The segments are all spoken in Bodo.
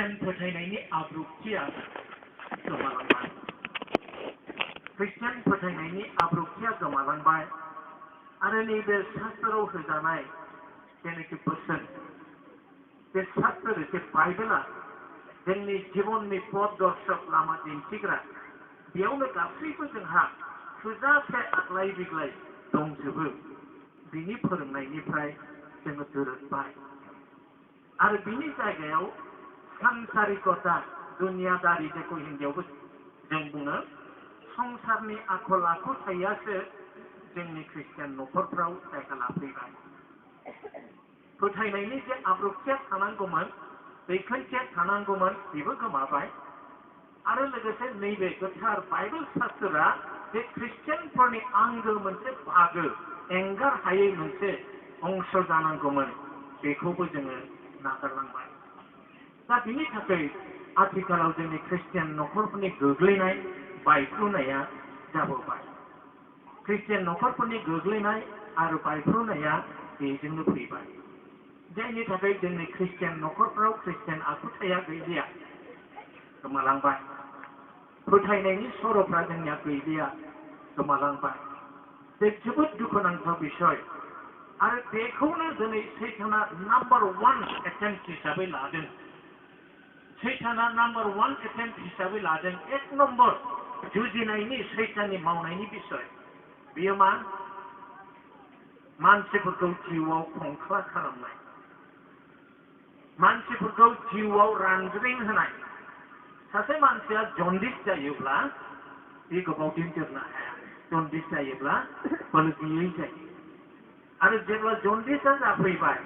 खृष्टान फोथायनायनि आब्रुथिया गोमालांबाय खृष्टान फोथायनायनि आब्रुथिया गोमालांबाय आरो नैबे शास्त्रआव होजानाय जेनाखि बोसोन बे शास्त्र जे बाइबेला जोंनि जिबननि पद दर्शक लामा दिन्थिग्रा बेयावनो गासैबो जोंहा थोजासे आग्लाय बिग्लाय दंजोबो बिनि फोरोंनायनिफ्राय जोङो दोरोदबाय आरो बिनि जायगायाव सांसारिकता दुनियादारि जेखौ हिन्दीयावबो जों बुङो संसारनि आखल आखुथायासो जोंनि खृष्टियान न'खरफ्राव जायगा लाफैबाय फोथायनायनि जे आब्रुथिया थानांगौमोन दैखोनथिया थानांगौमोन बेबो गोमाबाय आरो लोगोसे नैबे गोथार बाइबेल शास्त्रआ जे खृष्टियानफोरनि आंगो मोनसे बाहागो एंगार हायै मोनसे अंश जानांगौमोन बेखौबो जोङो नागारलांबाय दा बिनि थाखाय आथिखालाव जोंनि खृष्टियान न'खरफोरनि गोग्लैनाय बायफ्रुनाया जाबोबाय खृष्टियान न'खरफोरनि गोग्लैनाय आरो बायफ्रुनाया बेजोंनो फैबाय जायनि थाखाय जोंनि खृष्टियान न'खरफोराव खृष्टियान आखुथाया गैलिया गोमालांबाय फोथायनायनि सर'फ्रा जोंनिया गैलिया गोमालांबाय बे जोबोद दुखुनांथाव बिसय आरो बेखौनो दिनै सैताना नाम्बार 1 एटेम्प्ट हिसाबै लादों सैताना नाम्बार 1 एटेम्प्ट हिसाबै लादों 1 नम्बर जुजिनायनि सैताननि मावनायनि बिसय बेयो मा मानसिफोरखौ जिउआव खंख्ला खालामनाय मानसिफोरखौ जिउआव रानज्रिं होनाय सासे मानसिया जन्दिस जायोब्ला बे गोबाव दिन जोरनो हाया जन्दिस जायोब्ला बोलो गैयै जायो आरो जेब्ला जन्दिसआ जाफैबाय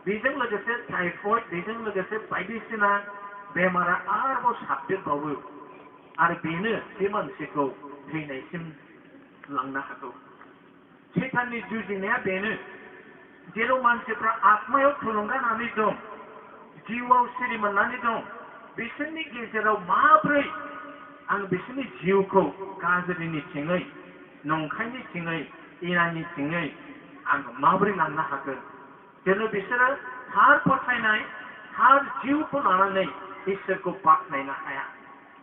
बेजों लोगोसे टाइफयड बेजों लोगोसे बायदिसिना बेमारा आरोबाव साबदेरबावो आरो बेनो बे मानसिखौ थैनायसिम लांनो हागौ सैताननि जुजिनाया बेनो जेराव मानसिफ्रा आत्मायाव थुलुंगानानै दं जिउआव सिरि मोननानै दं बिसोरनि गेजेराव माब्रै आं बिसोरनि जिउखौ गाज्रिनि थिङै नंखायनि थिङै इनायनि थिङै आं माब्रै लांनो हागोन जेन' बिसोरो थार फोथायनाय थार जिउखौ लानानै इसोरखौ बाख्नायनो हाया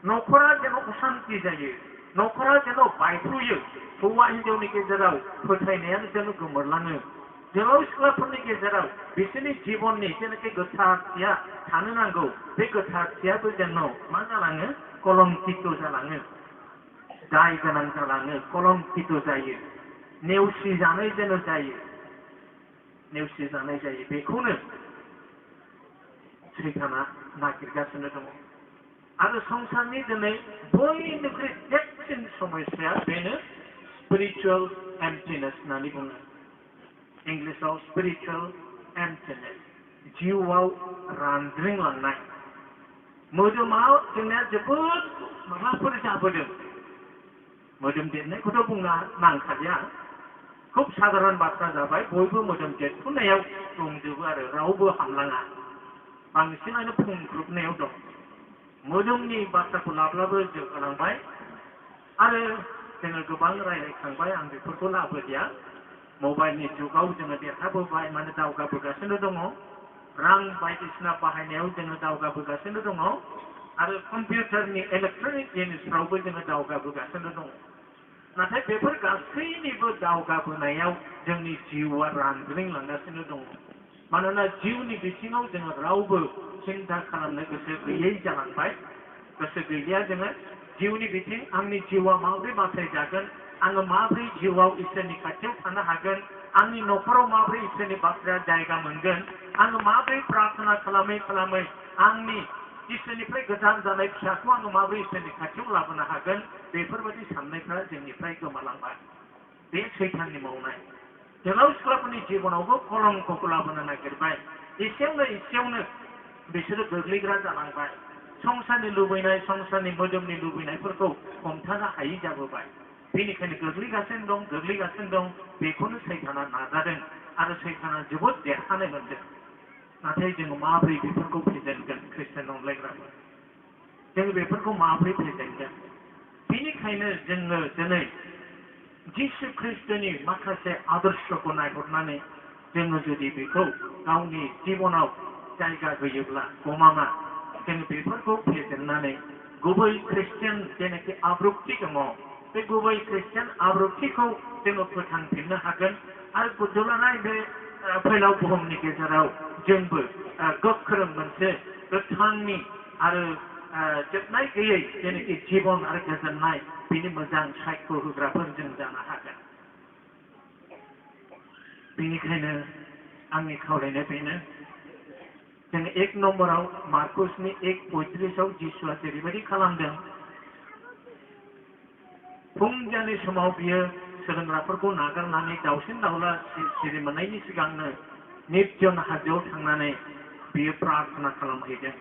न'खरा जेन' असान्ति जायो न'खरा जेन' बायफ्रुयो हौवा हिन्जावनि गेजेराव फोथायनायानो जेन' गोमोरलाङो जोहोलाव सिख्लाफोरनि गेजेराव बिसोरनि जिबननि जेनाखि गोथारथिया थानो नांगौ बे गोथारथियाबो जेन' मा जालाङो कलंकित जालाङो दाय गोनां जालाङो कलंकित जायो नेवसिजानाय जेन' जायो नेवसिजानाय जायो बेखौनो सैताना नागिरगासिनो दङ आरो संसारनि दिनै बयनिख्रुइ देरसिन समस्या बेनो स्पिरिचुअल एम्पटिनेस होननानै बुङो इंलिसाव स्पिरिचुअल एम्पटिनेस जिउआव रानज्रिंलांनाय मोदोमाव जोंनिया जोबोद माबाफोर जाबोदों मोदोम देरनायखौथ' बुंना नांखालिया खुब साधारन बाथ्रा जाबाय बयबो मोदोम देरफुनायाव दंजोबो आरो रावबो हामलाङा बांसिनानो फुंख्रुबनायाव दं मोदोमनि बाथ्राखौ लाब्लाबो जौगालांबाय आरो जोङो गोबां रायज्लायखांबाय आं बेफोरखौ लाबोदिया मबाइलनि जुगाव जोङो देरहाबोबाय माने दावगाबोगासिनो दङ रां बायदिसिना बाहायनायाव जोङो दावगाबोगासिनो दङ आरो कम्पिउटारनि इलेक्ट्रनिक जिनिसफ्रावबो जोङो दावगाबोगासिनो दङ नाथाय बेफोर गासैनिबो दावगाबोनायाव जोंनि जिउआ रानज्रिंलांगासिनो दङ मानोना जिउनि बिथिङाव जोङो रावबो सिन्था खालामनो गोसो गैयै जालांबाय गोसो गैलिया जोङो जिउनि बिथिं आंनि जिउआ माबोरै बासायजागोन आङो माबोरै जिउआव इसोरनि खाथियाव थानो हागोन आंनि न'खराव माबोरै इसोरनि बाथ्राया जायगा मोनगोन आङो माबोरै प्रार्थना खालामै खालामै आंनि इसोरनिफ्राय गोजान जानाय फिसाखौ आङो माबोरै इसोरनि खाथियाव लाबोनो हागोन बेफोरबायदि साननायफ्रा जोंनिफ्राय गोमालांबाय बे सैताननि मावनाय जोहोलाव सिख्लाफोरनि जिबनावबो कलंकखौ लाबोनो नागिरबाय एसेयावनो बिसोरो गोग्लैग्रा जालांबाय संसारनि लुबैनाय संसारनि मोदोमनि लुबैनायफोरखौ हमथानो हायि जाबोबाय बेनिखायनो गोग्लैगासिनो दं बेखौनो सैताना नाजादों आरो सैताना जोबोद देरहानाय मोनदों नाथाय जोङो माबोरै बेफोरखौ फेजेनगोन खृष्टान अनलायग्राफोर जों बेफोरखौ माबोरै फेजेनगोन बेनिखायनो जोङो दिनै जिसु ख्रिस्टनि माखासे आदर्शखौ नायहरनानै जोङो जुदि बेखौ गावनि जिबनाव जायगा होयोब्ला गमामा जों बेफोरखौ फेजेननानै गुबै खृष्टियान जेनाखि आब्रुथि दङ बे गुबै खृष्टियान आब्रुथिखौ जोङो फोथांफिननो हागोन आरो दुलाराय बे फैलाव बुहुमनि गेजेराव जोंबो गोख्रों मोनसे गोथांनि आरो जोबनाय गैयै जेनाखि जिबन आरो गोजोननाय बिनि मोजां सायख' होग्राफोर जों जानो हागोन। बेनिखायनो आंनि खावलायनाया बेनो जों 1 नम्बराव मार्कुसनि 1:35 जिसुआ जेरैबायदि खालामदों फुंजानि समाव बियो सोलोंग्राफोरखौ नागारनानै दाउसिन दाउला सिरि मोननायनि सिगांनो निर्जन हाजोआव थांनानै बियो प्रार्थना खालामहैदों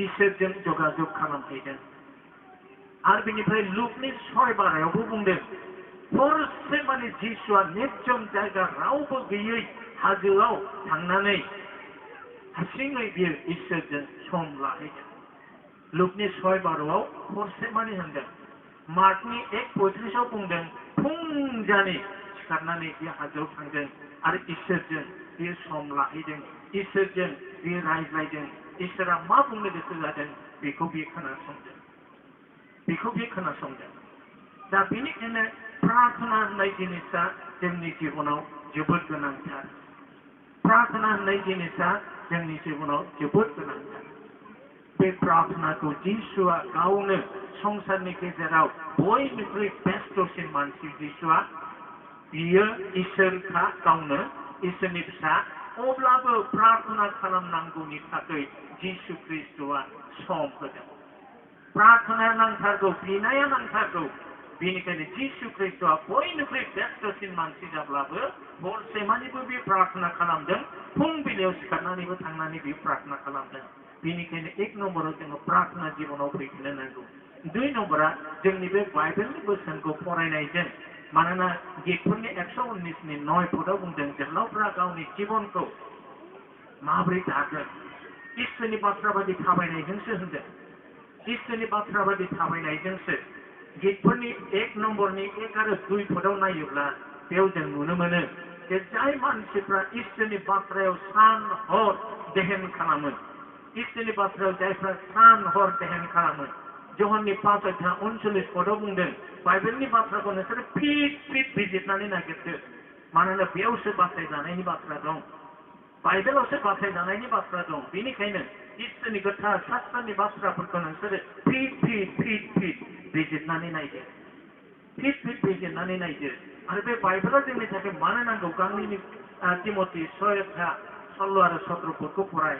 इसोरजों जगाजग खालामहैदों आरो बिनिफ्राय लुकनि 6:12 बुंदों हरसे माने जिसुआ निर्जन जायगा रावबो गैयै हाजोआव थांनानै हारसिङै बियो इसोरजों सम लाहैदों। लुकनि 6:12 हरसे माने होनदों मार्कनि 1:35 बुंदों फुंजानि सिखारनानै बे हाजोआव थांदों आरो इसोरजों बियो सम लाहैदों इसोरजों बियो रायज्लायदों इसोरा मा बुंनो गोसो जादों बेखौ बियो खोनासंदों दा बेनिखायनो प्रार्थना होननाय जिनिसा जोंनि जिबनाव जोबोद गोनांथार प्रार्थना होननाय जिनिसा जोंनि जिबनाव जोबोद गोनांथार बे प्रार्थनाखौ जिसुआ गावनो संसारनि गेजेराव बयनिख्रुइ बेस्थसिन मानसि जिसुआ बियो इसोरखा गावनो इसोरनि फिसा अब्लाबो प्रार्थना खालामनांगौनि थाखाय जिसु ख्रिस्ट'आ सम होदों प्रार्थनाया नांथारगौ बिनाया नांथारगौ बेनिखायनो जिसु ख्रिस्ट'आ बयनिख्रुइ बेस्थसिन मानसि जाब्लाबो हरसेमानिबो बे प्रार्थना खालामदों फुंबिलियाव सिखारनानैबो थांनानै बे प्रार्थना खालामदों बेनिखायनो 1 नम्बराव जोङो प्रार्थना जिबनाव फैफिननो नांगौ 2 नम्बरा जोंनि बे बाइबेलनि बोसोनखौ फरायनायजों मानोना गितफोरनि 119नि 9 पदआव बुंदों जोहोलावफ्रा गावनि जिबनखौ माबोरै दागोन इसोरनि बाथ्रा बायदि थाबायनायजोंसो होनदों इसोरनि बाथ्रा बायदि थाबायनायजोंसो गितफोरनि 1 नम्बरनि 1 आरो 2 पदआव नायोब्ला बेयाव जों नुनो मोनो जे जाय मानसिफ्रा इसोरनि बाथ्रायाव सान हर देहेन खालामो इसोरनि बाथ्रायाव जायफ्रा सान हर देहेन खालामो जहननि 5:39 पदआव बुंदों बाइबेलनि बाथ्राखौ नोंसोरो फिट बिजिरनानै नागिरदो मानोना बेयावसो बासायजानायनि बाथ्रा दं बाइबेलावसो बासायजानायनि बाथ्रा दं बेनिखायनो इसोरनि गोथार शास्त्रनि बाथ्राफोरखौ नोंसोरो फिट बिजिरनानै नायदो फिट बिजिरनानै नायदो आरो बे बाइबेला जोंनि थाखाय मानो नांगौ गांनैनि तिमथि 6:16 आरो 17 पदखौ फराय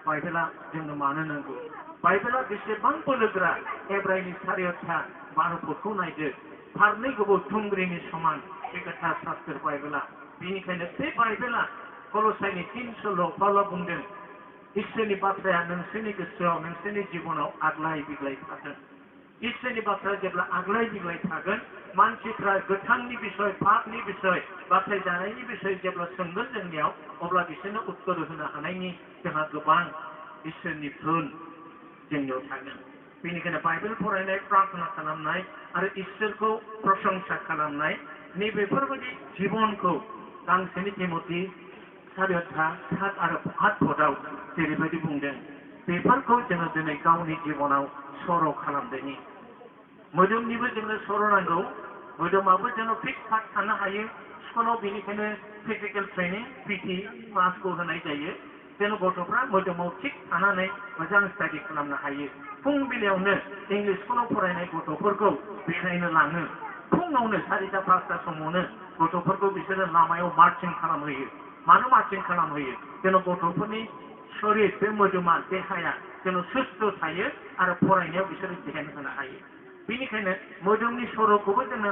बाइबेला जोंनो मानो नांगौ बाइबेला बेसेबां बोलोगोरा एब्रायनि 4:12 पदखौ नायदो फारनै गोबौ थुंग्रिनि समान बे गोथार शास्त्र बाइबेला बेनिखायनो बे बाइबेला कलसाइनि 3:16 पाउला बुंदों इसोरनि बाथ्राया नोंसोरनि गोसोआव नोंसोरनि जिबनाव आग्लाय बिग्लाय थागोन इसोरनि बाथ्राया जेब्ला आग्लाय बिग्लाय थागोन मानसिफ्रा गोथांनि बिसय पापनि बिसय बासायजानायनि बिसय जेब्ला सोंगोन जोंनियाव अब्ला बिसोरनो उत्तर होनो हानायनि जोंहा गोबां इसोरनि गुन जोंनियाव थागोन बेनिखायनो बाइबेल फरायनाय प्रार्थना खालामनाय आरो इसोरखौ प्रशंसा खालामनाय नैबेफोरबायदि जिबनखौ गांसेनि तिमथि 4:7 आरो 8 पदआव जेरैबायदि बुंदों बेफोरखौ जोङो दिनै गावनि जिबनाव सर' खालामदोनि मोदोमनिबो जोंनो सर' नांगौ मोदोमाबो जोङो फिट फाट थानो हायो स्कुलाव बेनिखायनो फिजिकेल ट्रेनिं पिटि क्लासखौ होनाय जायो जेन गथ'फ्रा मोदोमाव थिग थानानै मोजां स्टाडि खालामनो हायो फुंबिलियावनो इंलिस स्कुलाव फरायनाय गथ'फोरखौ बेरायनो लाङो फुङावनो 4:00-5:00 समावनो गथ'फोरखौ बिसोरो लामायाव मार्चिं खालामहोयो मानो मार्चिं खालामहोयो जेन गथ'फोरनि शरीर बे मोदोमा देहाया जेन सुस्थ' थायो आरो फरायनायाव बिसोरो ध्यान होनो हायो बेनिखायनो मोदोमनि सर'खौबो जोंनो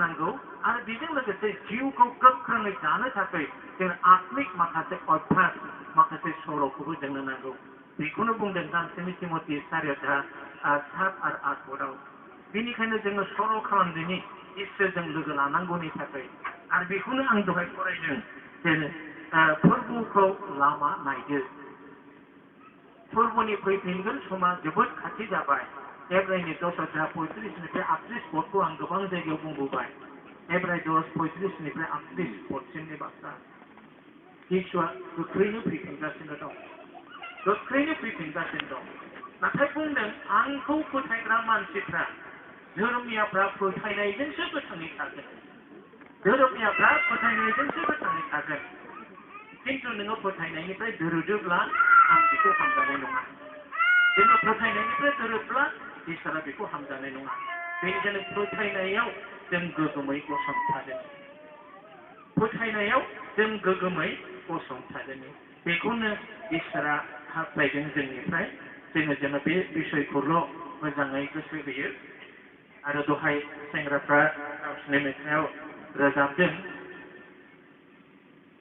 नांगौ आरो बेजों लोगोसे जिउखौ गोख्रोङै दानो थाखाय जों आत्मिक माखासे अभ्यास माखासे सर'खौबो जोंनो नांगौ बेखौनो बुंदों गांसेनि तिमथि 4:7 आरो 8 पदआव बेनिखायनो जोङो सर' खालामदोनि इसोरजों लोगो लानांगौनि थाखाय आरो बेखौनो आं दहाय फरायदों जे फोरबोखौ लामा नायदो फोरबोनि फैफिनगोन समा जोबोद खाथि जाबाय एब्रायनि 10:35 पदखौ आं गोबां जायगायाव बुंबोबाय एब्राय 10:35 पदसिमनि बाथ्रा जिसुआ गोख्रैनो फैफिनगासिनो दं गोख्रैनो फैफिनगासिनो दं नाथाय बुंदों आंखौ फोथायग्रा मानसिफ्रा धोरोमियाफ्रा फोथायनायजोंसो गोथाङै थागोन धोरोमियाफ्रा फोथायनायजोंसो गोथाङै थागोन खिन्थु नोङो फोथायनायनिफ्राय दोरोदोब्ला आं बेखौ हामजानाय नङा जोङो फोथायनायनिफ्राय दोरोदब्ला इसोरा बेखौ हामजानाय नङा बेनिखायनो फोथायनायाव जों गोगोमै गसंथादों फोथायनायाव जों गोगोमै गसंथादों बेखौनो इसोरा हास्थायदों जोंनिफ्राय जोङो जेन बे बिसयखौल' मोजाङै गोसो होयो आरो दहाय सेंग्राफ्रा गावसिनि मेथाइयाव रोजाबदों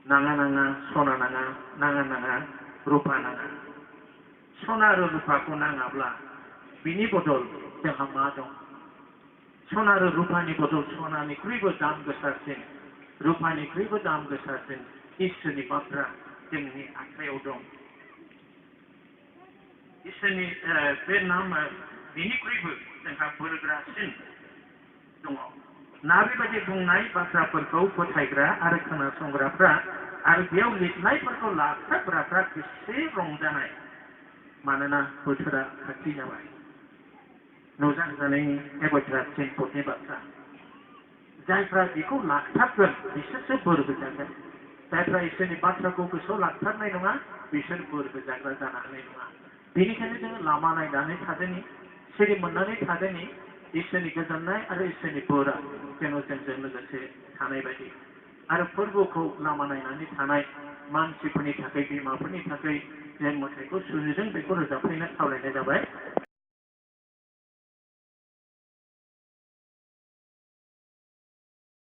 नाङा नाङा सना नाङा नाङा नाङा रुपा नाङा सना आरो रुपाखौ नाङाब्ला बिनि बदल जोंहा मा दं सना आरो रुपानि बदल सनानिख्रुइबो दाम गोसासिन रुपानिख्रुइबो दाम गोसासिन इसोरनि बाथ्रा जोंनि आखायाव दं इसोरनि बे नामा बिनिख्रुइबो जोंहा बोरग्रासिन दङ ना बेबायदि बुंनाय बाथ्राफोरखौ फोथायग्रा आरो खोनासंग्राफ्रा आरो बेयाव लिरनायफोरखौ लाखिग्राफ्रा बेसे रंजानाय मानोना बोथोरा खाथि जाबाय नुजाजानायनि एबायथा चिनपटनि बाथ्रा जायफ्रा बेखौ लाखिथाबगोन बिसोरसो बोर होजागोन जायफ्रा इसोरनि बाथ्राखौ गोसोआव लाखिथाबनाय नङा बिसोर बोर होजाग्रा जानो हानाय नङा बेनिखायनो जोङो लामा नायनानै थादोंनि सिरि मोननानै थादोंनि इसोरनि गोजोननाय आरो इसोरनि बोरा जेन' जोंजों लोगोसे थानाय बायदि आरो फोरबोखौ लामा नायनानै थानाय मानसिफोरनि थाखाय बिमाफोरनि थाखाय जे मेथाइखौ सुजुदों बेखौ रोजाबफैनो खावलायनाय जाबाय